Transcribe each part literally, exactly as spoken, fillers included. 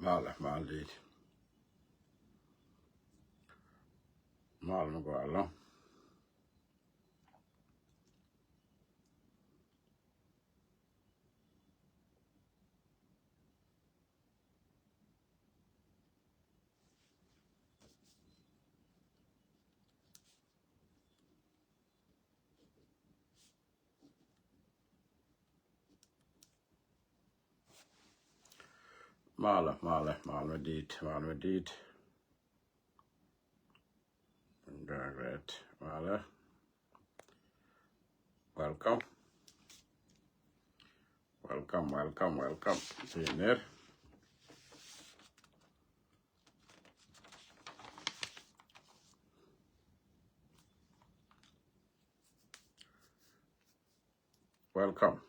Malɛ, mal dit. Mal mi gɔaa lɔ. Malɛ, malɛ, mal mi dit, mal mi dit. Direct, malɛ. Welcome. Welcome, welcome, welcome. Ci ner. Welcome.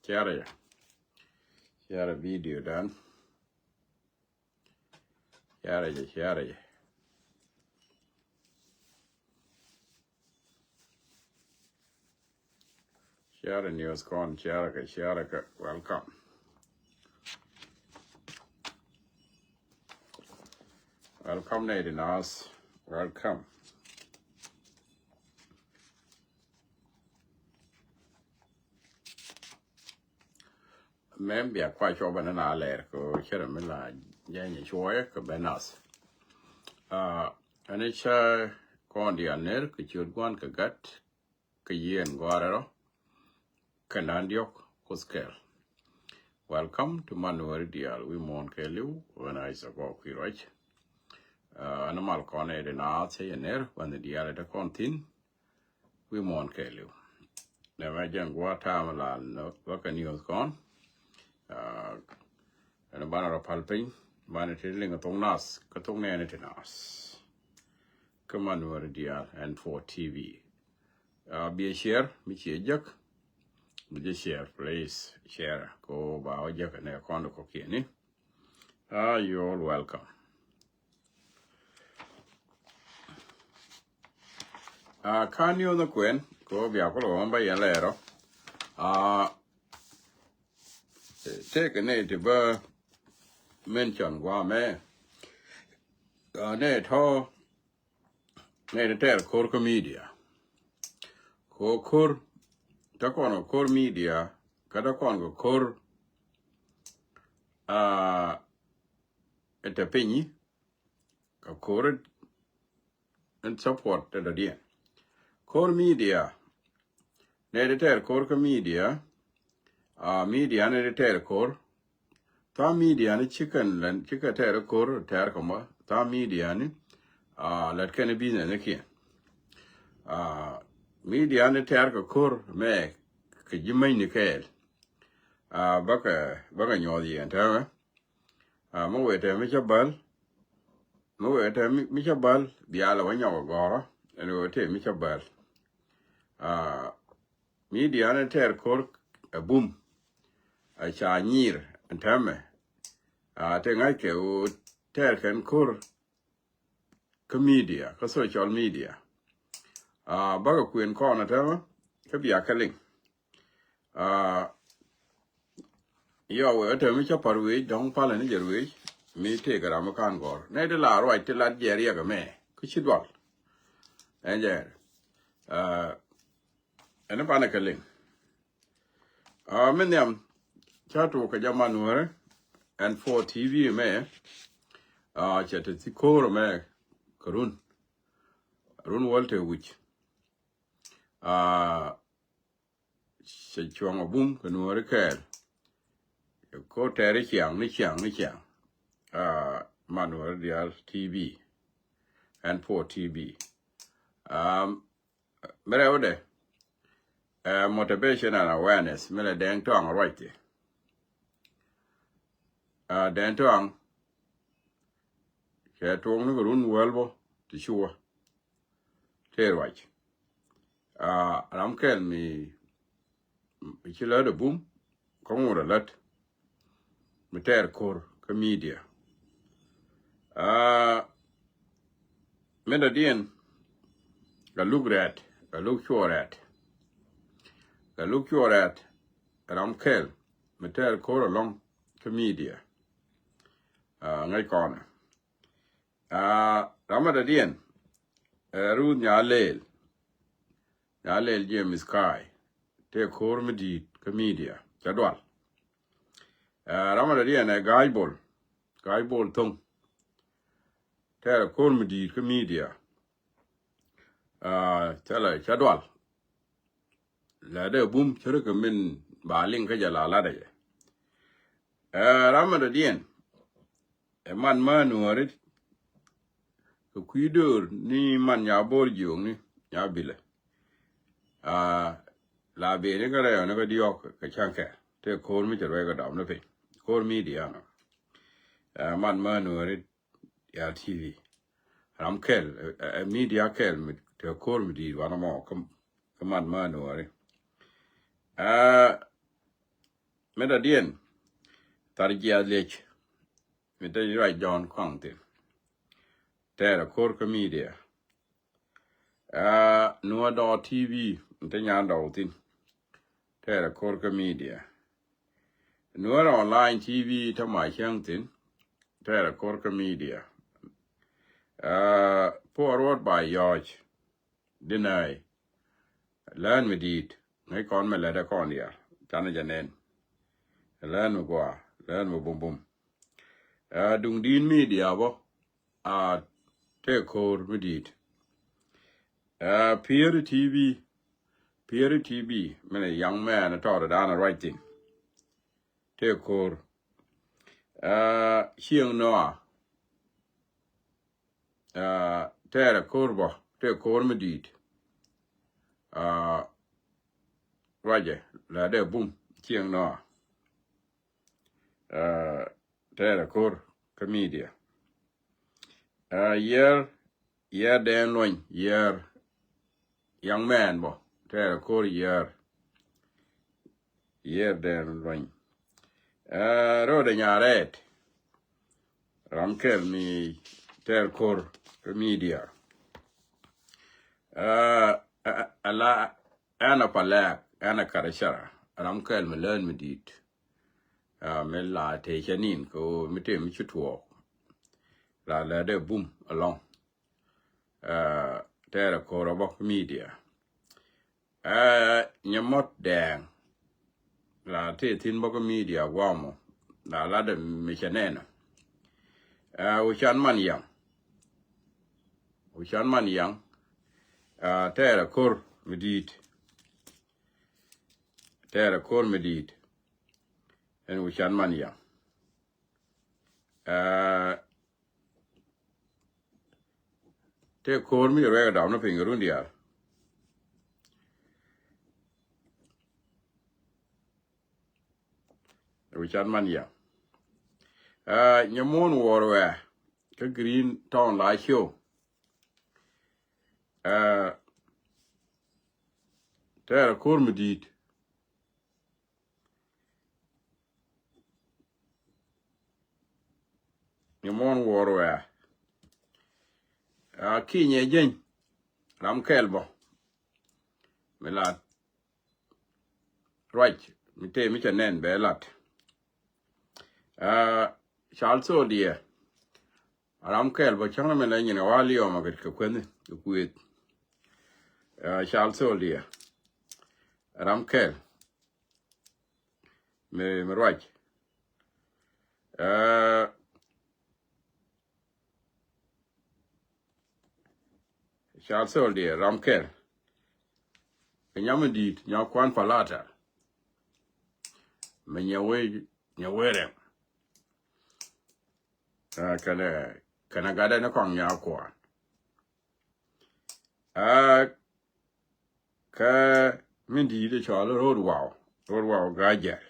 Share yɛ. Share video dan. Share yɛ, share yɛ. Share news kɔn, share kɛ, share kɛ. Welcome. Welcome, Nate Nas. Welcome. Mɛm bia kua cuɔp ɛn na lɛr kɛ cɛ rɛ mi la jɛny cuɔyɛ kɛ bɛ nath. Ɛn cä kɔn diaal ner kɛ ciöt guan kɛ gat kɛ yien gɔarɛ rɔ kɛ nan diɔk kuth kɛl. Welcome to Manuɛri diaal wi̱i̱ muɔ̱ɔ̱n kɛɛliw. Ɣän a is a gɔɔk kui̱ ruac. Ɛn mal kɔn ɛ di naath cä yɛ ner bänh diaal ɛ te kɔn thi̱n. Wi̱i̱ muɔ̱ɔ̱n kɛɛliw. Nɛ mɛ jɛn gua̱a̱th ta̱a̱ mi laal ni bä kɛ news kɔn. Ɛn banɛ rɔ pal piny banɛ ti liŋ thok nath kä thok nɛɛni ti nath. Kä Manuɛri diaal ɛn four T V. Biɛ share mi ciɛ jek. Mi jɛ share, please share ko ba wä jek nɛ kɔn kɔ kiɛni. Ah, you all welcome. Ah, kan yo the kuen ko bia ko lo ba yɛn lɛrɔ. Ah, take ne ti ba mention gua mɛ. Ah, ne tɔ ne ti tɛr kor kä media. Ko kor ta kɔn kor media ka ta kɔn ko kor. Ah, ɛ tɛ piny ka kor in support te dɔ̱diɛn. Kor media ne de tɛr kor kä media. A media ne de tɛr kor. Tha media ni cikɛ lɛn cikɛ tɛr kor tɛr kɛ mɔ tha media ni. A lɛt kɛn business ni kiɛn. A media ni tɛr kɛ kor mɛ kɛ ji̱ meny ni kɛɛl. A bäkɛ bäkɛ nyuɔth yɛn tɛmɛ. A mi wee tɛ mi cä bäl. Mi wee tɛ mi cä bäl bialɛ wä nyɔk agɔrɔ. Ɛn wee tɛ mi cä bäl. A media ni tɛr kor ɛ bum. A ca nyir ɛn tɛmɛ. A te ŋa̱ckɛ wee tɛr kɛn kor kä media kä social media. A bäkɛ kuën kɔn ɛ tɛmɛ kä bia kɛ liŋ. A yɔ wee ɛ tɛmɛ mi cä pär wec dɔ̱ŋ palɛ ni jɛ wec mi tëëkɛ ram mi kan gɔr nɛ ti la ruac ti lat jɛ riɛk ɛmɛ kä ci dual. Ɛn jɛ a ɛn banɛ kɛ liŋ. A mi nhiam ca tuɔk kɛ jɛ Manuɛri ɛn four T V mɛ. A cɛ te thi ko̱o̱r mɛ kɛ run run wäl te wi̱c. A cɛ cuɔ̱ŋ a bum kɛ Nuɔ̱ɔ̱ri kɛɛl. Ko tɛɛri ciaŋ ni ciaŋ ni ciaŋ. A Manuɛri diaal T V ɛn four T V. A mi rɛwdɛ ɛ motivation and awareness mi lɛ Dɛŋ Tɔaŋ ruac ti. A Dɛŋ Tɔaŋ cɛ tuɔŋni kɛ run wäl bä ti cuwä. Tëë ruac a ram kɛl mi ci lät ɛ bum kä ŋot ɛ lät. Mi tɛɛr ko̱r kä media. A mi dɔ̱diɛn kɛ luk rɛ̈t kɛ luk cuɔ rɛ̈t. Kɛ luk cuɔ rɛ̈t ram kɛl mi tɛɛr ko̱r ɛlɔ̱ŋ kä media. Ŋäc kɔnɛ. Aa, ramɛ dɔ̱diɛn ɛ Ruth Nyalel. Nyalel James Kai. Tëë ko̱r mi di̱i̱t kä media cɛ dual. Aa, ramɛ dɔ̱diɛn ɛ Ga̱a̱c Bol. Ga̱a̱c Bol Thoŋ. Tëë ko̱r mi di̱i̱t kä media. Aa, thilɛ cɛ dual. Lɛ dee bum cärä kɛ min ba liŋ kä jɛ la latdɛ jɛ. Ɛ, ramɛ dɔ̱diɛn ɛ man mä nuɔ̱ɔ̱ri. Kɛ kui̱ döör ni man nya bo̱o̱r jiööŋni nya bilɛ. Aa, la beni kä rɛw ni kä diɔ̱ɔ̱k kɛ cäŋ kɛ tëë ko̱r mi cɛ ruɛy kɛ dɔm ni piny. Ko̱r media nɔ. Ɛ, man mä nuɔ̱ɔ̱ri. Ya T V. Ram kɛl, ɛ, ɛ, media kɛl mi te ko̱r mi di̱i̱t wanɛ mɔ kä, kä man mä nuɔ̱ɔ̱ri. Aa, mi dɔ̱diɛn thar jiath liec mi te ruac Jɔ̱ɔ̱n kɔaŋ thi̱n. Tɛɛrɛ ko̱r kä media. Aa, Nuäär dɔɔr T V mi te nyan dɔw thi̱n. Tɛɛrɛ ko̱r kä media. Nuäär online T V te ma cäŋ thi̱n. Tɛɛrɛ ko̱r kä media. Aa, puɔr ruɔt ba yɔ̱ɔ̱c. Dinai. Lään mi di̱i̱t ŋäc kɔn mi lätdɛ kɔn diaal canɛ jɛ nɛn. Lään mi gɔaa, lään mi bumbum. Aa, duŋ di̱i̱t media bä. Aa, tëë ko̱r mi di̱i̱t. Aa, Pieri T V. Pieri T V minɛ young man tɔɔrɛ da̱a̱n ruac thi̱n. Tëë ko̱r. Aa, Cieŋ Noa. Aa, tɛɛrɛ ko̱r bä tëë ko̱r mi di̱i̱t. Aa, ruacɛ la dee bum Cieŋ Noa. Aa, tɛɛrɛ ko̱r kä media. Aa, Yɛr, Yɛr Dɛn Luɔny, Yɛr. Young man bä tɛɛrɛ ko̱r Yɛr. Yɛr Dɛn Luɔny. Aa, Rɔɔdɛ Nyaarɛɛt. Ram kɛl mi tɛɛr ko̱r kä media. Aa, aa, ala ɛn a palɛk ɛn a karɛ cara. Ram kɛl mi lään mi di̱i̱t. Aa, mi la tëë cɛ nin kɛ ɣöö mi tëë mi ci tuɔɔk. La lɛ dee bum alɔŋ. Aa, tɛɛrɛ ko̱r a bä kä media. Aa, Nyamɔt Dɛɛŋ. La tëë thi̱n bä kä media guamɔ. La latdɛ mi cɛ nɛnɛ. Aa, Wi̱can Man Yaŋ. Wi̱can Man Yaŋ. Aa, tɛɛrɛ ko̱r mi di̱i̱t. Tɛɛrɛ ko̱r mi di̱i̱t. Ɛn Wi̱can Man Yaŋ. Aa, tëë ko̱r mi ruɛk dam ni piny kɛ run diaal. Wi̱can Man Yaŋ. Aa, Nyamuɔ̱ɔ̱n Wuɔr Wɛɛ kä Green Town la show. Aa, tɛɛrɛ ko̱r mi di̱i̱t. Nyamuɔ̱ɔ̱n Wuɔr Wɛɛ. Aa, Kinyɛ Jeny. Ram kɛl bä. Mi lat. Ruac mi tëë mi cɛ nɛn bɛ lat. Aa, Cal Thol Diɛ. Ram kɛl bä cäŋ mi lɛ nyin kɛ wal yɔm a kɛ kueth kɛ kueth. Aa, Cal Thol Diɛ. Ram kɛl. Mi, mi ruac. Aa, Cal Thol Diɛ, ram kɛl. Kɛ nyam mi di̱i̱t, Nyakuan Palata. Mi nyɛ wee, nyɛ wee rɛm. Aa, kɛnɛ, kɛnɛ gatdɛ ni kɔŋ Nyakuan. Aa, kä min di̱i̱t cɔal Ro̱o̱d Waw. Ro̱o̱d Waw Ga̱a̱c Jɛl.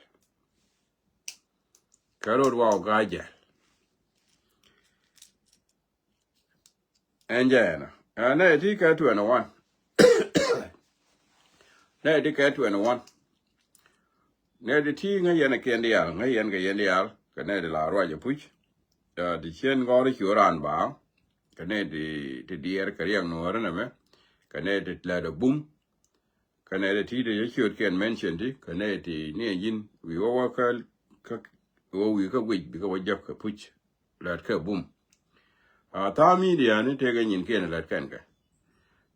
Kä Ro̱o̱d Waw Ga̱a̱c Jɛl. Ɛn jɛ ɛnɔ. Aa, nɛ ti kɛ twenty one. Nɛ ti kɛ twenty one. Nɛ ti ti ŋäc yɛn kɛ yɛn diaal, ŋäc yɛn kɛ yɛn diaal. Kɛ nɛ ti la ruac a puc. Aa, ti cien gɔr ci ran ba. Kɛ nɛ ti, ti diɛɛr kɛ riɛk nuɔɔri nɛ mɛ. Kɛ nɛ ti lɛ dɛ bum. Kɛ nɛ ti ti ti ciöt kɛn mention ti. Kɛ nɛ ti ni ɛn yin wi̱i̱ wä wä kä, kä, wä wi̱i̱ kä guic bikɛ wä jɛp kɛ puc. lät kɛ bum. A tha̱a̱ŋ midiani tëëkɛ nyinkiɛn lät kɛn kɛ.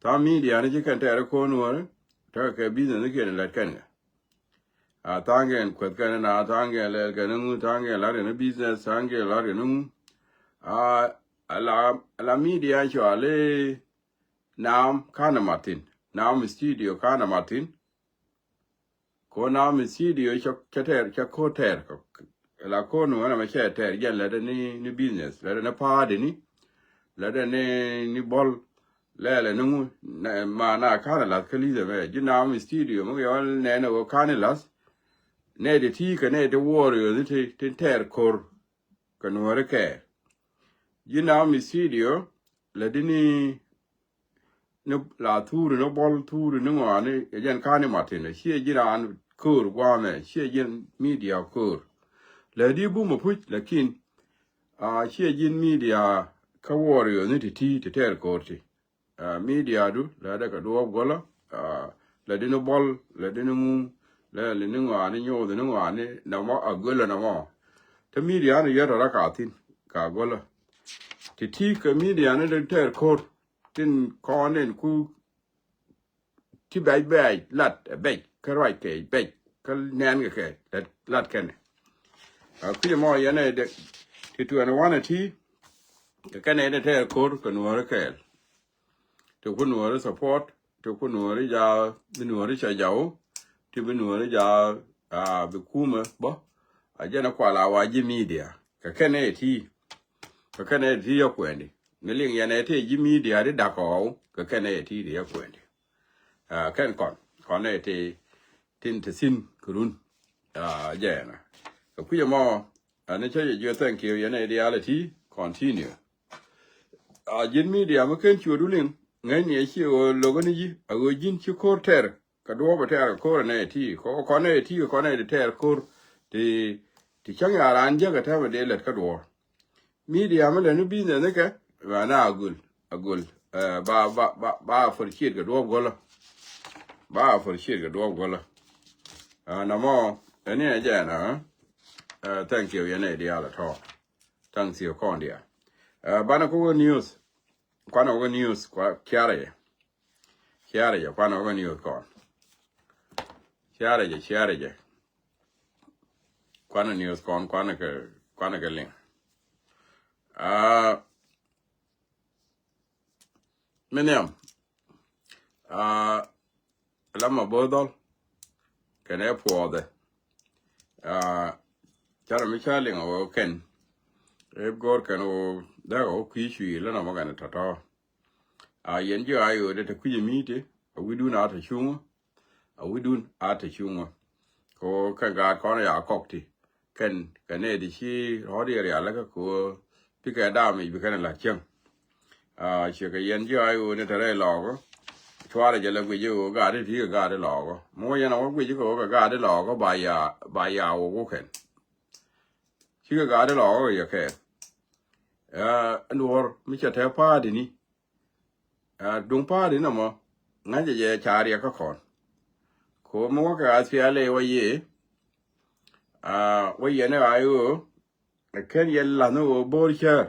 Tha̱a̱ŋ midiani ci kɛn tɛɛr ko̱n wäri, tekɛ kɛ business ni kiɛn lät kɛn kɛ. A tha̱a̱ŋ kɛn kueth kɛn na, tha̱a̱ŋ kɛn lɛl kɛn ŋu, tha̱a̱ŋ kɛn lar kɛn business, tha̱a̱ŋ kɛn lar kɛn ŋu. A ala, ala midia cuali naam kanɛ mat thi̱n. Naam studio kanɛ mat thi̱n. Ko naam studio cɛ, cɛ tɛɛr, cɛ ko̱r tɛɛr. La ko̱r ni wänɛ mɛ cɛ tɛɛr jɛn lɛtɛ ni, ni business, lɛtɛ ni party ni, lɛtɛ ni, ni bɔl, lɛlɛ ni ŋu, nɛ, ma na kanɛ lath kä lithɛ mɛ. Ji̱ naam studio mɛ kɛ yɔl nɛnɛ wä kanɛ lath. Nɛ ti ti kɛ nɛ ti warrior ni ti, ti tɛɛr ko̱r. Kɛ nuɔri kɛ. Ji̱ naam studio, lɛ di ni, ni la thuri ni bɔl thuri ni ŋɔani, ɛ jɛn kani matin, ciɛ ji̱ raan ko̱r guamɛ, ciɛ ji̱n midia ko̱r. Lɛ di bum a puc, lakin, a, ciɛ ji̱n midia kä warrior ni ti ti, ti tɛɛr ko̱r ti. A, midia du, lɛ dɛ kɛ duɔɔp guɔlä, a, lɛ di ni bɔl, lɛ di ni ŋu, lɛ, lɛ ni ŋɔani, nyoth ni ŋɔani, namɔ, a guɔlä namɔ. Te midia ni yɛ tɔrɔ ka thin, ka guɔlä. Ti ti kɛ midia ni di tɛɛr ko̱r, tin kɔn in ku ti bɛc bɛc lat bɛc kä ruac kɛ bɛc kä nɛn kɛ kɛ lat, lat kɛnɛ. A, kui̱ mɔ yɛn ɛ dek ti tuɛn wanɛ ti kɛ kɛnɛ dɛ tɛɛr ko̱r kɛ nuɔri kɛɛl. Ti ku nuɔri support, ti ku nuɔri ja, bi nuɔri ca jaw, ti bi nuɔri ja, a, bi kumɛ bä. A jɛn a kual a wa ji̱ midia. Kɛ kɛnɛ ti. Kɛ kɛnɛ ti yɛ kuɛndi. Mi liŋ yɛn ɛ ti ji̱ midia di dak ɔɔw. Kɛ kɛnɛ ti di yɛ kuɛndi. A, kɛn kɔn. Kɔn ɛ ti tin te thin kɛ run. A, jɛn a. Kɛ kui̱ mɔ, a, ni cä yɛ jiɔ thank you, yɛn ɛ di alɛ ti, continue. A, ji̱n midia mi ken cuɔdu liŋ, ŋäcni a ci ɣöö lokä ni ji̱, a ɣöö ji̱n ci ko̱r tɛr, kɛ duɔ̱ɔ̱p a tɛr kɛ ko̱r a nɛ ti, kɔ, kɔn nɛ ti, kɔn nɛ ti tɛr ko̱r, ti, ti cäŋ ya raan jäk a tɛmɛ dee lät kä duɔ̱ɔ̱r. Midia mi lɛ ni business ni kɛ, ba na a gul, a gul, ɛ, ba, ba, ba, ba a for ciet kɛ duɔ̱ɔ̱p gɔlä. Ba a for ciet kɛ duɔ̱ɔ̱p gɔlä. Ɛ, namɔ, ɛ ni ɛ jɛn, ɛ, ɛ, thank you, yɛn ɛ diaal ɛ tɔɔ. Thank you, kɔn dia. Ɛ, banɛ kɔ wä news. Kuanɛ wä news, kua, kiarɛ jɛ. Kiarɛ jɛ, kuanɛ wä news kɔn. Kiarɛ jɛ, kiarɛ jɛ. Kuanɛ news kɔn, kuanɛ kɛ, kuanɛ kɛ liŋ. A, mi nhiam. A, lamma bo̱o̱ dhɔl. Kɛnɛ puɔthɛ. A, carɛ mi ca liŋ a wä kɛn. Ep go̱o̱r kɛn wä dhɛk a wä kui̱ cui̱ lä nɔmɔ kɛn tɔ̱tɔ̱. A, yɛn ji̱ a yo̱o̱dɛ te kui̱ mi te. A wi̱dun a te cuŋä. A wi̱dun a te cuŋä. Ko kɛn gaat kɔn ya kɔk ti. Kɛn, kɛn nɛ di ci rɔɔd yɛ rial lä kä ko. Pikɛ dam i̱ bi kɛn la cieŋ. A, ciɛ kɛ yɛn ji̱ a yo̱o̱dɛ te rɛy lɔɔkä. Cuarɛ jɛ lɛ guic i̱ ɣöö gaat i̱ ti kɛ gaat i̱ lɔɔkä. Mi wä yɛn a wä guic i̱ kɛ ɣöö kɛ gaat i̱ lɔɔkä ba ya, ba ya wä wä kɛn. Cikɛ gaat i̱ lɔɔkä kɛ yɛ kɛɛl. Ɛ, ɛn duɔ̱ɔ̱r mi cɛ tɛ pa̱a̱t ini. Ɛ, duŋ pa̱a̱t ini mɔ ŋa̱cɛ jɛ ca riɛk kä kɔn. Ko mi wä kɛ a thialɛ wä yee. Ɛ, wä yɛn i̱ ɣa̱c ɣöö ɛ kɛn yɛ la̱th ni ɣöö bo̱o̱r cäär.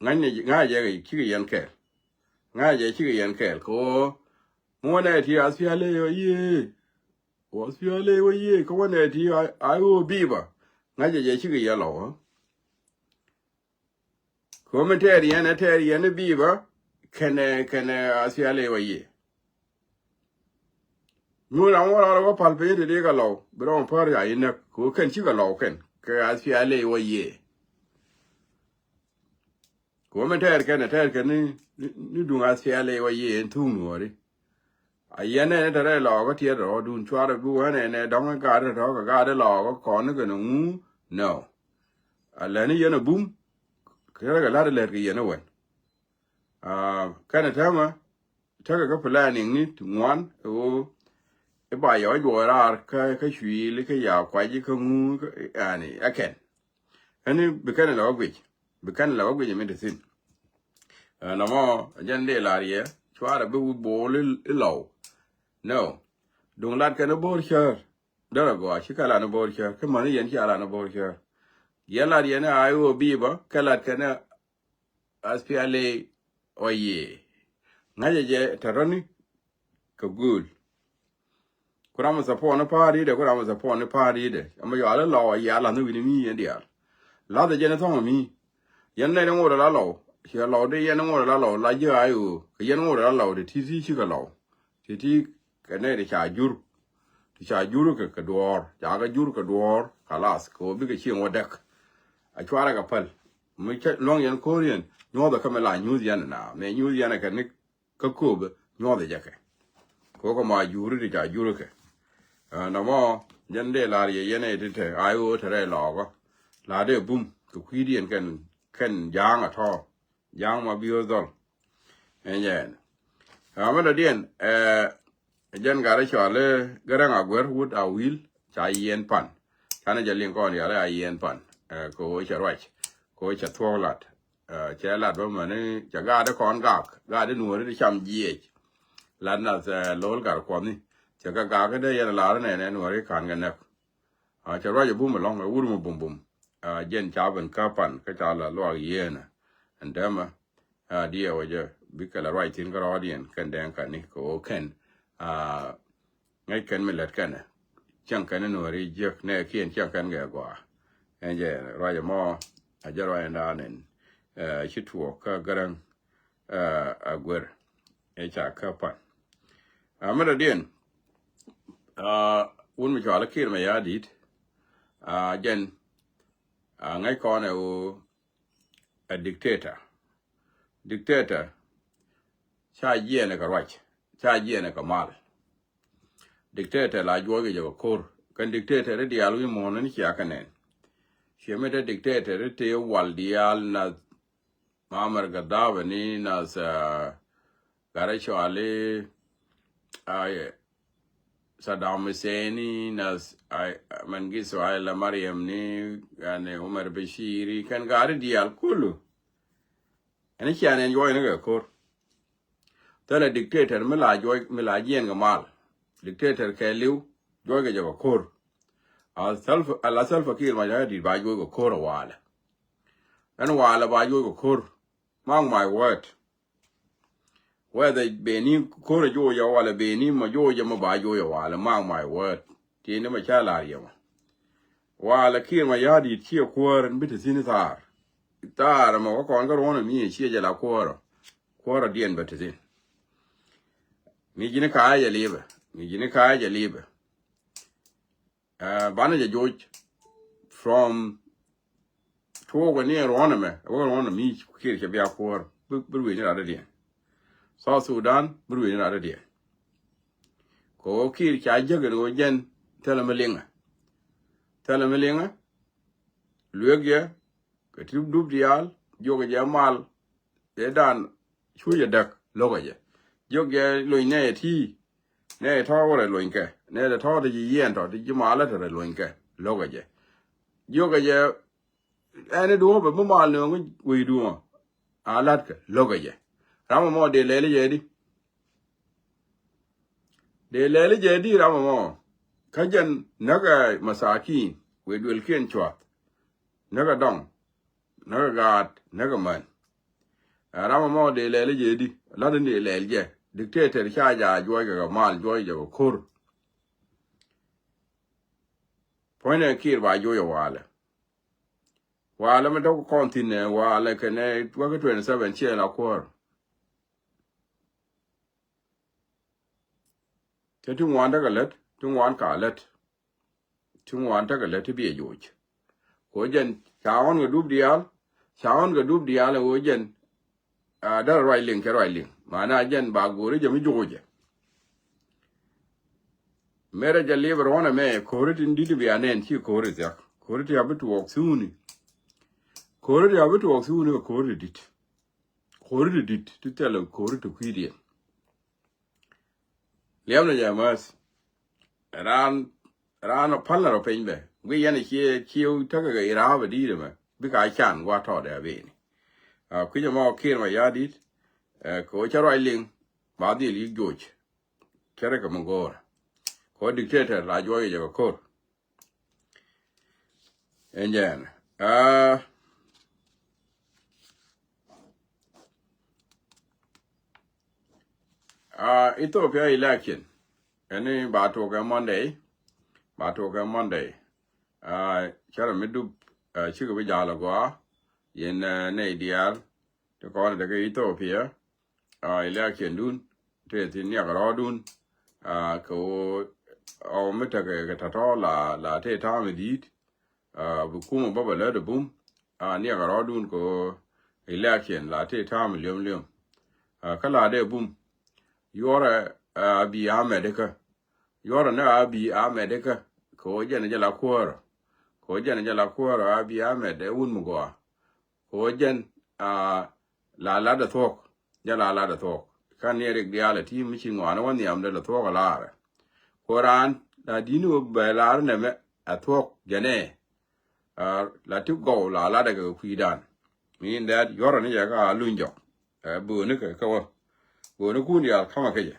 Ŋa̱cnɛ, ŋa̱cɛ jɛ cikɛ yɛn kɛɛl. Ŋa̱cɛ jɛ cikɛ yɛn kɛɛl kɛ ɣöö mi wä nɛ ti a thialɛ wä yee. Wä thialɛ wä yee kä wä nɛ ti a, a ɣöö bi̱i̱ bä. Ŋa̱cɛ jɛ cikɛ yɛn lɔ wä. Kɛ ɣöö mi tɛɛr yɛn ɛ tɛɛr yɛn i̱ bi̱i̱ bä. Kɛnɛ, kɛnɛ a thialɛ wä yee. Mi wä ram wä ram wä pal piny te dee kɛ lɔw bi rɔm pär ya inäk kɛ wä kɛn cikɛ lɔw kɛn kɛ a thialɛ wä yee. Kɛ wä mi tɛɛr kɛn ɛ tɛɛr kɛn ni, ni, ni duŋ a thialɛ wä yee in thuŋ nuɔri. A yɛn nɛ ni te rɛy lɔɔkä tiɛt rɔɔdun cuarɛ bi wä nɛ nɛ dɔŋ in gaat in tɔ̱ kɛ gaat in lɔɔkä kɔn ni kɛn ŋu nɔ. A lɛni yɛn a bum kɛ rɛ kɛ la̱t in lɛt kɛ yɛn a wɛn. A, kɛn a täämɛ tekɛ kä planning ni ti ŋuan ɛ ɣöö i̱ ba yɔc juɔc raar kä, kä cuil i̱ kä ya kuac i̱ kä ŋu i̱ kä, yani, ɛ kɛn. Ɛn i̱ bi kɛn ilɛ wä guic. Bi kɛn ilɛ wä guic ɛ mi ti thi̱n. Ɛ, nɔmɔ jɛn dee lar yɛ cuarɛ bi wi̱i̱ bo̱o̱l i̱, i̱ lɔw. No. Duŋ lat kɛn i̱ bo̱o̱r cäär. Derɛ gɔaa ci kɛ lan i̱ bo̱o̱r cäär. Kä mäni yɛn cia lan i̱ bo̱o̱r cäär. Yɛn lat yɛn ɛ I O B bä kɛ lat kɛn ɛ S P L A ɔ yee. Ŋa̱cɛ jɛ tɛ rɔ̱ni kɛ gööl. Ku ram mi support ni pa̱a̱r i̱dɛ, ku ram mi support ni pa̱a̱r i̱dɛ. Ɛmɛ yɔal i̱ Lɔw a yia la̱th ni wi̱ni mi yɛn diaal. La̱th ɛ jɛn i̱ thɔ̱ŋ mi. Yɛn nɛy ni ŋot ala Lɔw. Ciɛ Lɔw di yɛn ni ŋot ala Lɔw la ji̱ I O. Kɛ yɛn ŋot ala Lɔw ti ti ti cikɛ Lɔw. Ti ti kɛ nɛy ti ca jur. Ti ca jur kɛ kɛ duɔ̱ɔ̱r. Ca kɛ jur kɛ duɔ̱ɔ̱r. Kalas kɛ ɣöö bikɛ cieŋ wä däk. A cuarɛ kɛ päl. Mi cä luäŋ yɛn ko̱r yɛn nyuɔ̱thɛ kä mi la nyuuth yɛn na mɛ nyuuth yɛn kɛ ni kä kööbä nyuɔ̱thɛ jɛ kɛ. Kɛ ɣöö kɛ ma juri ti ca juri kɛ. Ɛ, nɔmɔ jɛn dee lar yɛ yɛn ɛ ti te I O te rɛy Lɔɔkä. La dee bum kɛ kui̱diɛn kɛn kɛn ja̱a̱ŋ a tɔ̱. Ja̱a̱ŋ ma bi ɣä dhɔl. Ɛn jɛn. Ɛ, mɛ dɔ̱diɛn, ɛ, jɛn gat rɛ cɔal i̱ Gäräŋ Aguer wut Awil ca yiɛn pan. Canɛ jɛ liŋ kɔn yal i̱ a yiɛn pan. Ɛ, kɛ ɣöö cɛ ruac. Kɛ ɣöö cɛ thuɔ̱k lat. Ɛ, cɛ lat bä mäni cɛ gaat i̱ kɔn gak. Gaat i̱ nuɔ̱ɔ̱ri ti cam jiɛc. Lat nath, ɛ, lo̱l gat kuɔthni. Cɛ kɛ gak i̱ dee yɛn lar i̱ nɛnɛ nuɔ̱ɔ̱ri ka̱n kɛ näk. A cɛ ruac ɛ bum ɛlɔ̱ŋ ɛ wur mi bum bum. A jɛn ca ben kä pan kä ca la luak yieenä. Ɛn dämä a diɛɛw ɛ jɛ bikɛ la ruac thi̱n kä rɔɔdiɛn kɛn dɛŋ kani kɛ ɣöö kɛn a ŋäc kɛn mi lät kɛnɛ. Cäŋ kɛn in nuɔ̱ri jiäk nɛ kiɛn cäŋ kɛn kɛ gɔaa. Ɛn jɛ ruac ɛmɔ a jɛ ruac ɛn daan ɛn. Ɛ, ci tuɔɔk kä Gäräŋ, ɛ, Aguer ɛ ca kä pan. A mɛ dɔ̱diɛn, a, wun mi cɔal i̱ Kiir Mayardit, a, jɛn a ŋäc kɔn ɛ ɣöö a dictator. Dictator ca jiɛɛn ɛ kɛ ruac, ca jiɛɛn ɛ kɛ mal. Dictator la juɔc kɛ jɛ kɛ ko̱r. Kɛn dictator i̱ diaal wi̱i̱ muɔ̱ɔ̱n ni cia kɛ nɛn. Ciɛ mi te dictator i̱ tëë wal diaal nath Muammar Gaddafi ni nath, a, gat rɛ cɔal i̱, a, Saddam Hussein ni nath, a, Mengistu Haile Mariam ni, yani, Umar Bashir ni kɛn gat i̱ diaal kulu. Ɛn i̱ cia nɛn juɔc ni kɛ ko̱r. Thilɛ dictator mi la juɔc mi la jiɛn kɛ mal. Dictator kɛɛliw juɔc kɛ jɛ kɛ ko̱r. A Salva, a la Salva Kiir Mayardit ba juɔc kɛ ko̱r a walɛ. Ɛn walɛ ba juɔc kɛ ko̱r. Mark my word. Whether beni ko̱r a juɔc a walɛ beni ma juɔc a ma ba juɔc a walɛ. Mark my word. Tiɛni ma ca lar yɛ ma. Walɛ Kiir Mayardit ciɛ kuäär ɛn bi te thi̱n thaar. Thaar ɛmɔ kä kɔn kä ruɔ̱n ɛmi ɛ ciɛ jɛ la kuäärä. Kuäärä diɛn bɛ te thi̱n. Ŋi̱ ji̱n ka̱a̱c jɛ li̱pɛ. Ŋi̱ ji̱n ka̱a̱c jɛ li̱pɛ. Ɛ, banɛ jɛ joc from tuɔɔk ɛ ni ɛ ruɔ̱n ɛmɛ ɛ wä ruɔ̱n ɛmi Kiir cɛ bia kuäär. Bi, bi ruëëc ni rat dädiɛn. South Sudan bi ruëëc ni rat dädiɛn. Kɛ ɣöö Kiir ca jäk ɛn ɣöö jɛn thilɛ mi liŋɛ. Thilɛ mi liŋɛ. Luek jɛ kɛ ti dup diaal jiök jɛ mal. Ëëdan cu jɛ däk lo̱kɛ jɛ. Jiök jɛ lony nɛy ɛ ti nɛy ɛ tɔ̱ wä rɛ lony kɛ nɛy ɛ tɔ̱ ti ji̱ yiɛn tɔ̱ ti ji̱ malä te rɛ lony kɛ lo̱kɛ jɛ. Jiök jɛ ɛn i̱ duɔ̱ɔ̱pɛ mi mal nööŋ wec duɔ̱ɔ̱ŋ a la̱tkɛ lo̱kɛ jɛ. Ram ɛmɔ dee lɛl jɛ di. Dee lɛl jɛ di ram ɛmɔ. Kä jɛn näkɛ masakin wëë duëlkiɛn cuath. Näkɛ dɔŋ. Näkɛ gaat. Näkɛ män. Ɛ ram ɛmɔ dee lɛl jɛ di. La̱t in dee lɛl jɛ. Dictator ca ja juɔc kɛ kɛ mal juɔc jɛ kɛ ko̱r. Puɔ̱nydɛ Kiir ba juɔc ɛ walɛ. Walɛ mi tɔk kɔn thi̱n ɛ walɛ kɛnɛ wäki twenty seven ciɛ la kuäär. Cä ti ŋuan tekɛ lät ti ŋuan ka lät. Ti ŋuan tekɛ lät ti biɛ joc. Kɛ ɣöö jɛn ca ɣɔn kɛ dup diaal. Ca ɣɔn kɛ dup diaal ɛ ɣöö jɛn. A däl ruac liŋ cɛ ruac liŋ mana jɛn ba go̱o̱ri jɛ mi joc jɛ. Merɛ jɛ liep ruɔ̱n ɛmɛ ko̱ri tin di̱t bia nɛn ci ko̱ri thiak ko̱ri ti a bi tuɔɔk thuni. Ko̱ri ti a bi tuɔɔk thuni kɛ ko̱ri ti di̱t. Ko̱ri ti di̱t ti thilɛ ko̱ri ti kui̱diɛn. Liɛmnɛ jɛ mäth. Raan raan ɔ pal na rɔ piny bɛ guiy yɛn a cie ciew tekɛ kɛ iraap a di̱i̱t ɛmɛ bikɛ a can gua̱a̱th tɔɔdɛ a beni. A kui̱c ɛmɔ Kiir Mayardit. Ɛ kɛ ɣöö cä ruac liŋ ba dhil yik joc. Cä rɛ kɛ mi go̱o̱rä kɛ ɣöö dictator la juɔc jɛ kɛ ko̱r. Ɛn jɛn Ah, ah, Ethiopia election. Ɛni ba tuɔk ɛ Monday. Ba tuɔk ɛ Monday. Ah, cärɛ mi dup, ah, cikɛ bi jal agɔa. Yɛn, ah, nɛy diaal ti kɔn tekɛ Ethiopia. Ah, election dun te thin niak rɔɔdun. Ah, kɛ ɣöö ɣɔw mi tekɛ kɛ tɔ̱tɔ̱ la, la te ta̱a̱ mi di̱i̱t. Ah, bi kumɛ bä bɛ lät ɛ bum. Ah, niak rɔɔdun kɛ ɣöö election la te ta̱a̱ mi liöm liöm. Ah, kä la dee bum. Yuɔrɛ, ah, Abiy Ahmed kä. Yuɔrɛ ni Abiy Ahmed kä. Kɛ ɣöö jɛn jɛ la kuäärä. Kɛ ɣöö jɛn jɛ la kuäärä Abiy Ahmed ɛ wun mi gɔaa. Kɛ ɣöö jɛn, ah, la lat ɛ thuɔ̱k. Jɛn la lat ɛ thuɔ̱k. Kä ni rik diaal ɛ ti mi ci ŋɔaani wä nhiamdɛ la thuɔ̱k ɛ laarɛ. Kɛ ɣöö raan la di̱t ni ɣöö bɛ laar nɛmɛ ɛ thuɔ̱k jɛn ɛ. Ah, la ti gɔw la lat ɛ kɛ kui̱dan. Min dɛɛt yuɔrɛ ni jɛ kä a luny jɔk. Ɛ bööni kɛ kä wä. Bööni kun diaal ka̱mɛ kä jɛ.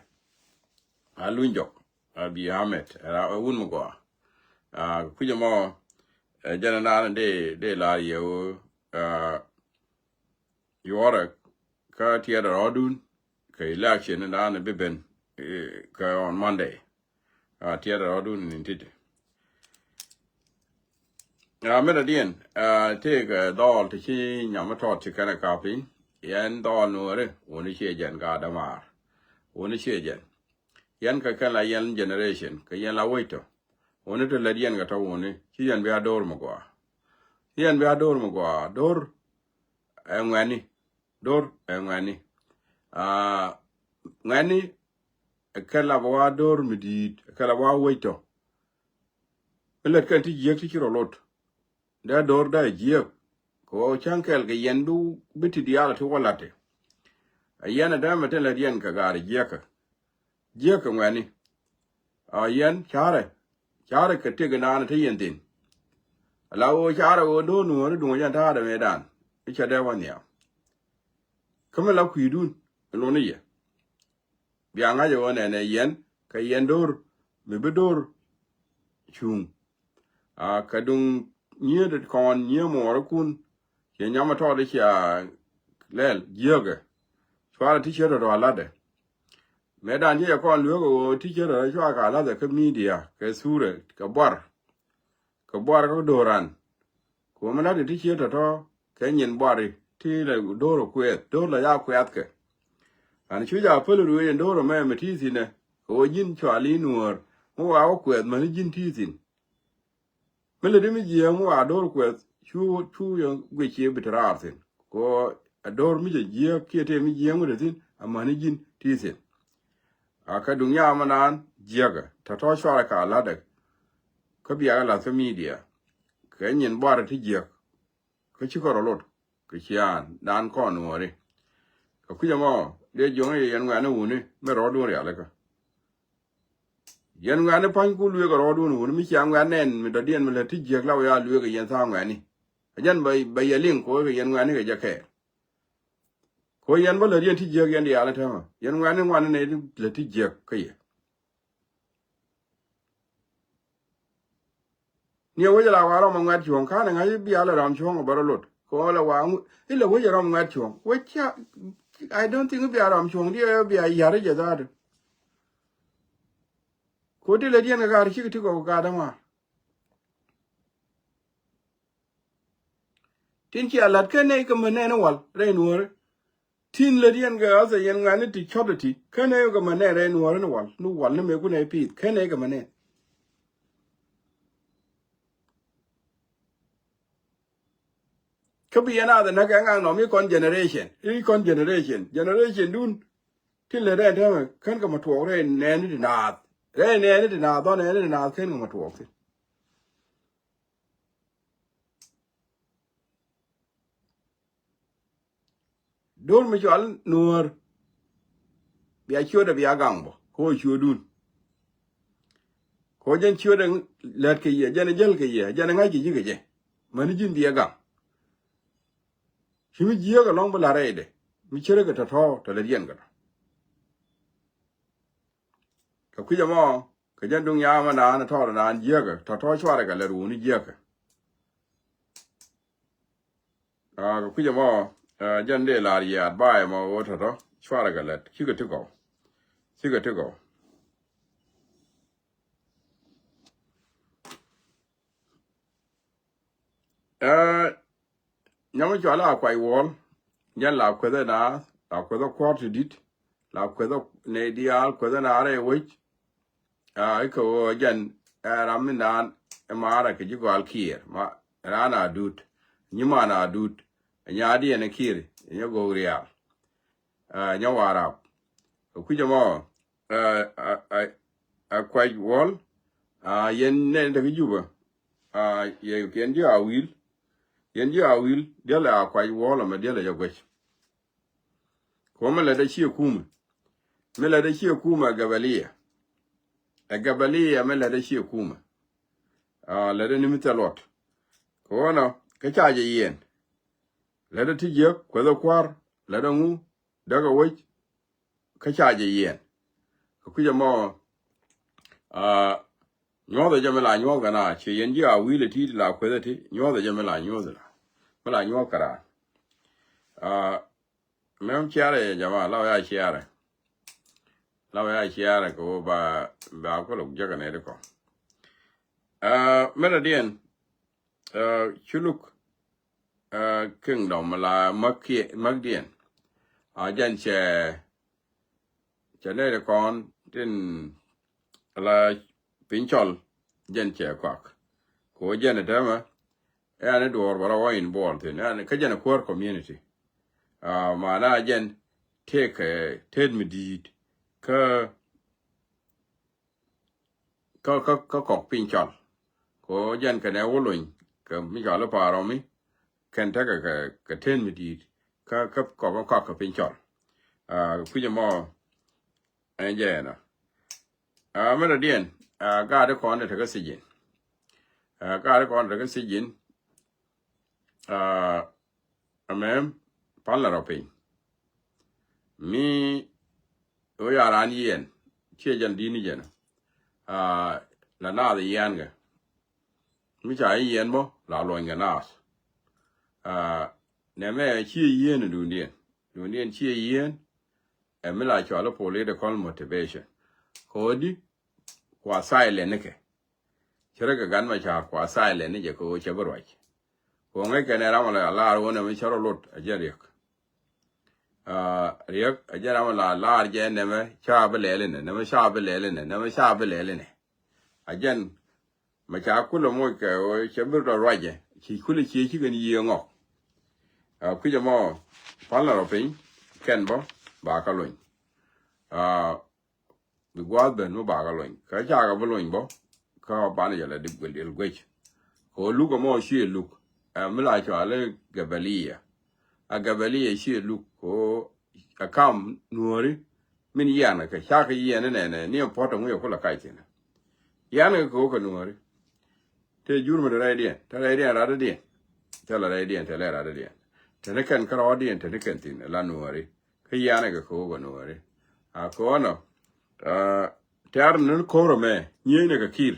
A luny jɔk. Abiy Ahmed. Ɛ wun mi gɔaa. Ah, kui̱c ɛmɔ, ɛ jɛn ɛnan dee, dee la yɛ ɣöö, ah, yuɔrɛ kä tiɛɛt rɔɔdun kɛ election ni dan bi ben, eh, kɛ on Monday. Ah, tiɛɛt rɔɔdun ni ti̱ti̱. Ah, mɛn a diɛn, ah, tëëkɛ dhɔɔl ti ci nyam mi tɔt ci kɛn ɛ kap piny. Yɛn dhɔɔl nuɔri wuni ciɛ jɛn ka dämaar. Wuni ciɛ jɛn. Yɛn kɛ kɛn la yɛn generation kɛ yɛn la wec tɔ. Wuni ti lät yɛn kɛ tɔ wuni ci yɛn bi a do̱r mi gɔaa. Ci yɛn bi a do̱r mi gɔaa. Do̱r ɛ ŋuɛni. Do̱r ɛ ŋuɛni. Ah, ŋuɛni ɛ kɛn la bä wa do̱r mi di̱i̱t, ɛ kɛn la bä wa wec tɔ. Bi lät kɛn ti jiäk ti ci rɔ lot. Dee do̱r dee jiäk. Kɛ ɣöö cäŋ kɛl kɛ yɛn bi, bi ti diaal ti wä la̱t ti. Ɛ yɛn ɛ dämɛ tin lät yɛn kɛ gaar jiäkä. Jiäkä ŋuɛni. A yɛn carɛ. Carɛ kɛ tëk naan te yɛn thi̱n. Ala ɣöö carɛ ɣöö do̱r nuɔ̱ɔ̱ri duŋ jɛn ta̱a̱dɛ mëëdan. I̱ cɛ dee wä nhiam. Kä mi la kui̱dun. Luni yɛ. Bia ŋa̱c ɛ ɣöö nɛnɛ yɛn kɛ yɛn do̱r mi bi do̱r cuŋ. A kɛ duŋ nyiee det kɔn nyiee muɔɔrikun. Ciɛ nyam ɛ tɔɔt i̱ cia lɛl jiääkɛ. Cuarɛ ti ciet tɔ̱tɔ̱ alatdɛ. Mëëdan jiɛc ɛ kɔn lueek ɛ ɣöö ti ciet tɔ̱tɔ̱ cua ka lathɛ kä midia kɛ thurɛ kɛ buar. Kɛ buar kä do̱ran. Kuɔmɛ la̱t ti ciet tɔ̱tɔ̱ kɛ nyin buari ti lɛ do̱r ɛ kuɛth do̱r lɛ ya kuɛthkɛ. An cu ja päl ruëëc ɛn do̱r ɛmɛ mi ti thi̱nɛ kɛ ɣöö ji̱n cua li̱i̱n nuäär mi wa wä kuɛth mäni ji̱n ti thi̱n. Mi lɛ di mi jiääk mi wa do̱r kuɛth cu cu yɛ guic cië bi te raar thi̱n kɛ ɣöö ɛ do̱r mi cɛ jiääk kiɛ tëë mi jiääk mi te thi̱n amäni ji̱n ti thi̱n. A kɛ duŋ nyaam ɛnan jiäkä tɔ̱tɔ̱ cuarɛ ka la̱tdɛ. Kä biakɛ la̱th kä midia kɛ nyin buarɛ ti jiäk. Kä cikɛ rɔ lot kɛ ciaan dan kɔn nuɔɔri. Kɛ kui̱c ɛmɔ dee jiɔŋ yɛ yɛn ŋuɛ̈ni wuni mi rɔɔdun rialikä. Yɛn ŋuɛ̈ni pa̱ny ku lueek ɛ rɔɔdun wuni mi cia ŋuɛ̈n nɛn mi dɔ̱diɛn mi lät ti jiäk la wä ya lueek ɛ yɛn tha̱a̱ŋ ŋuɛ̈ni. Ɛ jɛn bɛ, bɛ yɛ liŋ ko̱o̱k kɛ yɛn ŋuɛ̈ni kɛ jɛ kɛɛr. Ko̱ yɛn bä lät yɛn ti jiäk yɛn diaal ɛ täämɛ yɛn ŋuɛ̈ni ŋuɛ̈ni nɛy ti lät ti jiäk kä yɛ. Ni a wec la wa rɔm a ŋuɛt cuɔ̱ŋ ka̱n a ŋa̱c i̱ bia la ram cuɔ̱ŋ a bä rɔ lot kɛ ɣöö la wa ŋu i̱ la wec a rɔm ŋuɛt cuɔ̱ŋ wec cia. I don't think i̱ bia ram cuɔ̱ŋ di a bia ya̱r i̱ jɛ dhaat. Ko̱ ti lät yɛn kɛ gaat cikɛ ti kɔk gaat a ŋuaar. Tin cia la̱t ken nɛy kɛ män nɛn i̱ wal rɛy nuɔ̱ɔ̱ri. Tin lät yɛn kɛ ɣa̱th ɛ yɛn ŋuɛ̈ni ti cɔt ɛ ti ken nɛy kɛ män nɛn rɛy nuɔ̱ɔ̱ri ni wal ni wal ni mëë kun nɛy pi̱i̱th ken nɛy kɛ män nɛn. Kä bi yɛn a dhɛ näk ɛ ŋa̱k nɔm i̱ kɔn generation i̱ kɔn generation generation dun. Tin lät rɛy täämɛ ken kɛ ma tuɔɔk rɛy nɛɛni ti naath rɛy nɛɛni ti naath dhɔn nɛɛni ti naath ken kɛ ma tuɔɔk thi̱n. Do̱r mi cɔal nuäär bia ciötdɛ bia gaŋ bä kɛ ɣöö ciötdun. Kɛ ɣöö jɛn ciötdɛ lät kɛ yɛ jɛn ɛ jäl kɛ yɛ jɛn ɛ ŋa̱c kɛ ji̱ kɛ jɛ mäni ji̱n bia gaŋ. Ci mi jiääk ɛlɔ̱ŋ bi la̱t rɛydɛ mi ce̱tkɛ tɔ̱tɔ̱ tɔ̱ lät yɛn kɛ tɔ̱. Kɛ kui̱c ɛmɔ kɛ jɛn duŋ nyaam ɛnaan ɛ tɔɔr ɛnaan jiääkä tɔ̱tɔ̱ cuarɛ kɛ lät wuni jiääkä. Aa, kɛ kui̱c ɛmɔ, aa, jɛn dee lar yɛ advice mɔ wä tɔ̱tɔ̱, cuarɛ kɛ lɛt, cikɛ ti gɔw. Cikɛ ti gɔw. Aa, nyam mi cɔal a Kuac Wuɔl, jɛn la kuethɛ naath, la kuethɛ kuɔr ti di̱t, la kuethɛ nɛy diaal, kuethɛ naath rɛy wec. Aa, ikɛ ɣöö jɛn ɛ ram mi naan ɛ maarɛ kɛ ji̱ gɔal Kiir, ma raan a duut, nyiman a duut, ɛ nyaadiɛn ɛ Kiir, ɛ nyɛ go̱o̱k riaal. Aa, nyɛ Warap. Kɛ kui̱c ɛmɔ, aa, aa, aa, aa, Kuac Wuɔl, aa, yɛn nɛn tekɛ Jubɛ, aa, yɛ, yɛn ji̱ Awil, yɛn ji̱ Awil, diɛlɛ a Kuac Wuɔl ɛmɛ diɛlɛ jɛ guec. Kɛ ɣöö mi lätdä ciɛ kumɛ. Mi lätdä ciɛ kumɛ ɛ gabaliya. Ɛ gabaliya mi lätdä ciɛ kumɛ. Aa, lätdä ni mi thil luɔt. Kɛ ɣöö nɔ, kä ca jɛ yiɛn. Lätdä ti jiäk, kuethɛ kua̱r, lätdä ŋu, däkɛ wec, kä ca jɛ yiɛn. Kɛ kui̱c ɛmɔ, aa, nyuɔ̱thɛ jɛ mi la nyuɔ̱th kɛ na, ci yɛn ji̱ Awil ɛ ti la kuethɛ ti, nyuɔ̱thɛ jɛ mi la nyuɔ̱th la. Mi la nyuɔ̱th kɛ raan. Aa, mɛm ciarɛ yɛ jama, la wä ya ciarɛ. La wä ya ciarɛ kɛ ɣöö ba, ba kulɛ jek kɛ nɛy ti kɔ̱ŋ. Aa, mɛn rɛ diɛn, aa, ci luk, aa, kingdom la mäk kiɛ, mäk diɛn. Aa, jɛn cɛ, cɛ nɛy ti kɔn tin la piny cɔl, jɛn cɛ kɔak. Kɛ ɣöö jɛn ɛ tɛmɛ, ɛn ɛ duɔ̱ɔ̱r bä rɔ wä involve thi̱n, ɛn kä jɛn ɛ kuäär community. Aa, mana jɛn tëëkɛ, tet mi di̱i̱t kä, kä, kä, kä kɔk piny cɔl. Kɛ ɣöö jɛn kɛnɛ wä lony kɛ mi cɔal i̱ Pa̱a̱r Rɔmi, kɛn tekɛ kɛ, kɛ tet mi di̱i̱t kä, kä kɔk, kä kɔk kɛ piny cɔl. Aa, kui̱c ɛmɔ ɛn jɛ ɛnɔ. Aa, mɛn rɛ diɛn, aa, gaat ti kɔn tekɛ sijin. Aa, gaat ti kɔn tekɛ sijin. Aa, ɛmɛ pal la rɔ piny. Mi ɣöö ya raan yiɛn, ciɛ jɛn di̱t ni jɛn. Aa, la naath yiɛn kɛ. Mi ca ji̱ yiɛn bä, la luɔny kɛ naath. Aa, nɛmɛ ciɛ yiɛn duundiɛn. Duundiɛn ciɛ yiɛn, ɛ mi la cɔal i̱ political motivation. Kɛ ɣöö di, kua silent ni kɛ. Cɛ rɛ kɛ gat mɛ ca kua silent ni jɛ kɛ ɣöö cɛ bi ruac. Kɛ ɣöö ŋäc kɛn ɛ ram ala lar ɣöö nɛmɛ cɛ rɔ lot a jɛn Riek. Aa, Riek a jɛn ram ala lar jɛ nɛmɛ ca bi lɛl inɛ, nɛmɛ ca bi lɛl inɛ, nɛmɛ ca bi lɛl inɛ. A jɛn mɛ ca kulɛ moc kɛ ɣöö cɛ bi rɔ ruacɛ, ci kulɛ ciɛ ci kɛn yiëë ŋɔk. Aa, kui̱c ɛmɔ pal la rɔ piny, kɛn bä ba kä lony. Aa, bi gua̱a̱th ben mi ba kä lony. Kä ca kɛ bi lony bä, kä banɛ jɛ la dip guil diɛl guec. Kɛ ɣöö luk ɛmɔ ciɛ luk, ɛ mi la cɔal i̱ gabaliya. A gabaliya ciɛ luk, kɛ ɣöö ɛ kam nuääri min yian kɛ cak yiɛn inɛnɛ ni ɛn puɔ̱t ɛŋu yɛ kulɛ kac thi̱n. Yian kɛ kɛ ɣöö kɛ nuääri. Te jur mi te rɛydiɛn, te rɛydiɛn ratdiɛn. Te la rɛydiɛn, te lɛ ratdiɛn. Te ni kɛn kärɔɔdiɛn, te ni kɛn thi̱n la nuääri. Kä yianɛ kɛ ko̱o̱k ɛ nuɔɔri. A ko̱o̱nɔ, aa, tɛ̈r ni ko̱r ɛmɛ, nyieenɛ kɛ Kiir.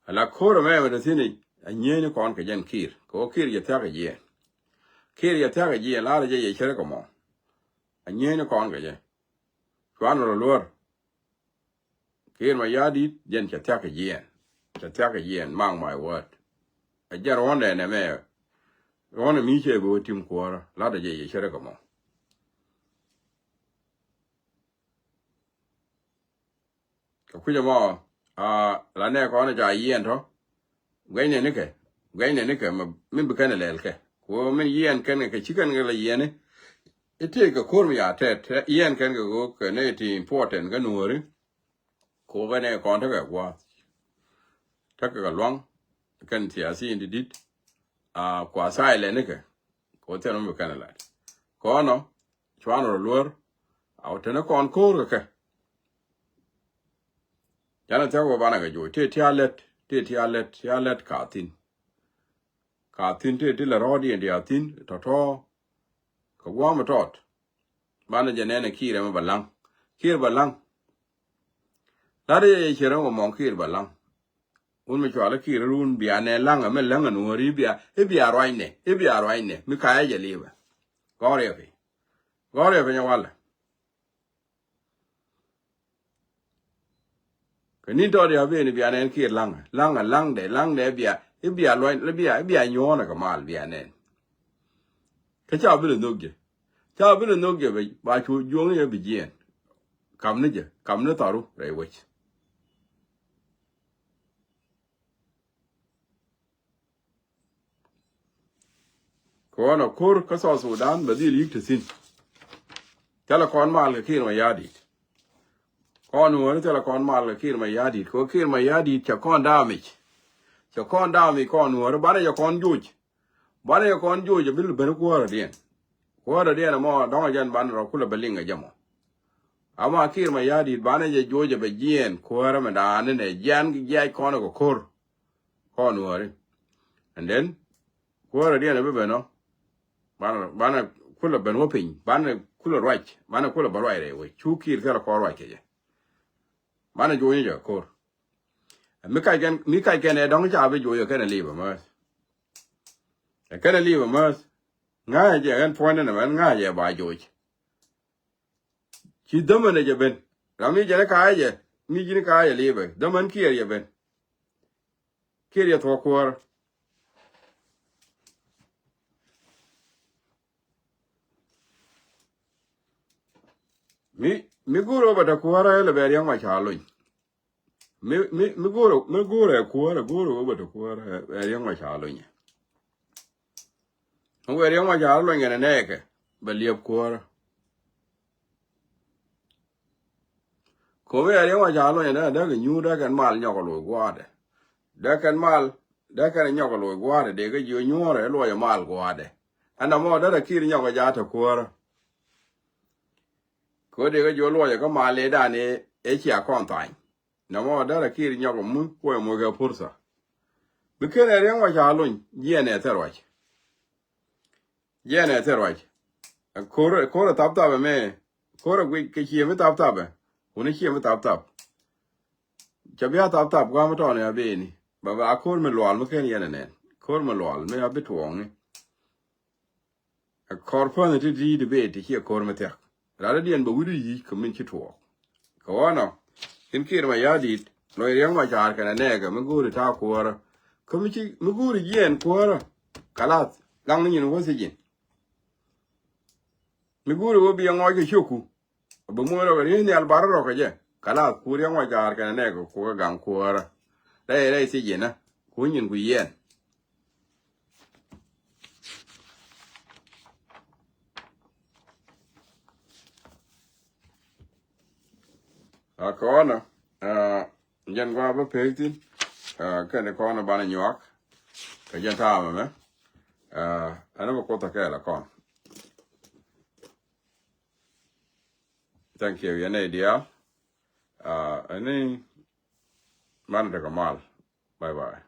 Ala ko̱r ɛmɛ mɛ te thi̱n i̱, a nyieenɛ kɔn kɛ jɛn Kiir. Kɛ ɣöö Kiir jɛ thia̱k kɛ jiɛɛn. Kiir jɛ thia̱k kɛ jiɛɛn, la̱rä jɛ yɛ cärɛ kɛ mɔ. A nyieenɛ kɔn kɛ jɛ. Cuanɛ rɔ luäär. Kiir Mayardit, jɛn cɛ thia̱k kɛ jiɛɛn. Cɛ thia̱k kɛ jiɛɛn, mark my word. Ɛ jɛn ruɔ̱ndɛ nɛmɛ. Ruɔ̱ndɛ mi cɛ bi wä tim kuäärä. La̱tdɛ jɛ yɛ cärɛ kɛ mɔ. Kɛ kui̱c ɛmɔ, aa, la nɛ kɔn ca yiɛn tɔ. Guɛcnɛ nikɛ, guɛcnɛ nikɛ, mi, mi bi kɛn ɛ lɛl kɛ. Ku min yiɛn kɛn kɛ ci kɛn kɛ la yiɛn i̱. I̱ tëëk kɛ ko̱r mi ya tɛt, tɛ, yiɛn kɛn kɛ ɣöö kɛ nɛ ti important kä nuɔɔri. Ku kɛ nɛ kɔn tekɛ gua̱a̱th. Tekɛ kɛ luaŋ, kɛn thiathiin ti di̱t. Aa, kua silent nikɛ. Kɛ ɣöö thil mi bi kɛn ɛ lat. Kɔnɔ, cuanɛ rɔ luäär, a wä teni kɔn ko̱o̱r kɛ kɛ. Canɛ thia̱k wä banɛ kɛ joc, tëë ti a lät, tëë ti a lät, ti a lät ka thi̱n. Ka thi̱n tëë ti lɛ rɔ̱ɔ̱diɛn ti a thi̱n, tɔ̱tɔ̱. Kɛ gua̱a̱m tɔt. Banɛ jɛ nɛn ɛ Kiir ɛmɛ ba la̱ŋ. Kiir ba la̱ŋ. La̱t yɛ yɛ ciɛ rɛm wä mɔŋ Kiir ba la̱ŋ. Wun mi cual i̱ Kiir run bia nɛ laŋ ɛmɛ laŋ ɛn wäri bia i̱ bia ruacnɛ i̱ bia ruacnɛ mi kayɛ jɛ li̱bɛ. Gɔ̱riɛ piny. Gɔ̱riɛ piny ɛ walɛ. Kɛ ni̱n tɔɔt ya ben bia nɛn Kiir laŋ laŋ laŋdɛ laŋdɛ bia i̱ bia luany i̱ bia i̱ bia nyuɔ̱ɔ̱n ɛ kɛ mal bia nɛn. Kä ca bi lɛ nhök jɛ. Ca bi lɛ nhök jɛ bɛ ba cu juɔ̱ŋ yɛ bi jiɛɛn. Kam ni jɛ kam ni tharu rɛy wec. Kɛ ɣɔn a ko̱r kä South Sudan bɛ dhil yik te thi̱n. Thilɛ kɔn mal kɛ Kiir Mayardit. Kɔn nuɔ̱ɔ̱ri thilɛ kɔn mal kɛ Kiir Mayardit kɛ ɣöö Kiir Mayardit cɛ kɔn daamic. Cɛ kɔn daamic kɔn nuɔ̱ɔ̱ri banɛ cɛ kɔn joc. Banɛ cɛ kɔn joc a bi lɛ ben kuäärä diɛn. Kuäärä diɛn ɛmɔ dɔ̱ŋ a jɛn banɛ rɔ kulɛ bɛ liŋ a jɛ mɔ. Ama Kiir Mayardit banɛ jɛ joc a bɛ jiɛɛn kuäärä mɛ daani nɛ jiɛɛn jiɛc kɔn kɛ ko̱r. Kɔn wäri. And then kuäärä diɛn a bi ben ɔ. Banɛ banɛ kulɛ ben wä piny banɛ kulɛ ruac banɛ kulɛ bɛ ruac rɛy wec cu Kiir thilɛ kɔn ruac kɛ jɛ. Banɛ joc ni jɛ ko̱r. Mi kac kɛn mi kac kɛn ɛ dɔ̱ŋ ca bi joc ɛ kɛn ɛ li̱i̱p ɛ määth. Ɛ kɛn ɛ li̱i̱p ɛ määth. Ŋa̱cä jɛ ɛn puɔ̱nydɛ nɛ mɛn ŋa̱cä jɛ ba joc. Ci dhämän ɛ jɛ ben ram mi jɛ ni ka̱a̱cä jɛ mi ji̱ ni ka̱a̱cä li̱i̱pɛ dhämän Kiir jɛ ben. Kiir jɛ thuɔ̱k kuäärä. Mi mi go̱o̱r ɣöö bɛ te kuäärä ɛ lɛ bɛ Riɛk Macar lony. Mi mi mi go̱o̱r mi go̱o̱r ɛ kuäärä go̱o̱r ɣöö bɛ te kuäärä ɛ Riɛk Macar lony. Ɣöö bɛ Riɛk Macar lony kɛnɛ nɛɛkɛ bɛ liɛp kuäärä. Ko̱mi ɛ Riɛk Macar lony ɛ dee dee kɛ nyuur dee kɛn mal nyɔk ɛ loc gua̱a̱dɛ. Dee kɛn mal dee kɛn nyɔk ɛ loc gua̱a̱dɛ dee kɛ jiö nyuɔ̱ɔ̱rɛ luɔcɛ mal gua̱a̱dɛ. Ɛn ɛmɔ dee rɛ Kiir nyɔk ɛ ja̱a̱t te kuäärä. Kɛ ɣöö dee kɛ jiö luɔcɛ kä mal ëëdan ëë ëë cia kɔn thany. Nɔmɔ dee rɛ Kiir nyɔk ɛ muc kuɔc ɛ muc kɛ purtha. Bi ken ɛ Riɛk Macar lony jiɛn ɛ thil ruac. Jiɛn ɛ thil ruac. Ko̱r ko̱r ɛ thap thap ɛmɛ ko̱r ɛ guic kɛ cie mi thap thap ɛ. Wuni cie mi thap thap. Cɛ bia thap thap gua̱a̱m tɔɔni a beni bɛ ba ko̱r mi lual mi ken yɛn ɛ nɛn ko̱r mi lual mi a bi tuɔɔŋni. Ɛ kɔr pänh ti ti ti bee ti ciɛ ko̱r mi thiak. Rat rɔ diɛn bɛ wi̱du yic kɛ min ci tuɔɔk. Kɛ ɣɔnɔ in Kiir Mayardit lɔc Riɛk Macar kɛnɛ nɛɛkɛ mi go̱o̱ri ta̱a̱ kuäärä. Kä mi ci mi go̱o̱ri jiɛɛn kuäärä. Kalath gaŋ ni nyin wä thi̱ji̱n. Mi go̱o̱ri wä bi ɛ ŋɔc kɛ ciöku. Bi muɔc rɔ kɛ ri̱eec nhial bar rɔ kɛ jɛ. Kalath ku Riɛk Macar kɛnɛ nɛɛkɛ ku kɛ gaŋ kuäärä. Rɛy rɛy thi̱ji̱n ɛ ku nyin ku yiɛɛn. A kɔnɔ jɛn gua bä pek thin. Kɛn kɔnɔ banɛ nyuak kɛ jɛn taamɛ mɛ. Ɛn bä kuoth a kɛɛl a kɔn. Thank you yɛn ɛ diaal. Ɛn ni banɛ tekɛ mal. Bye bye.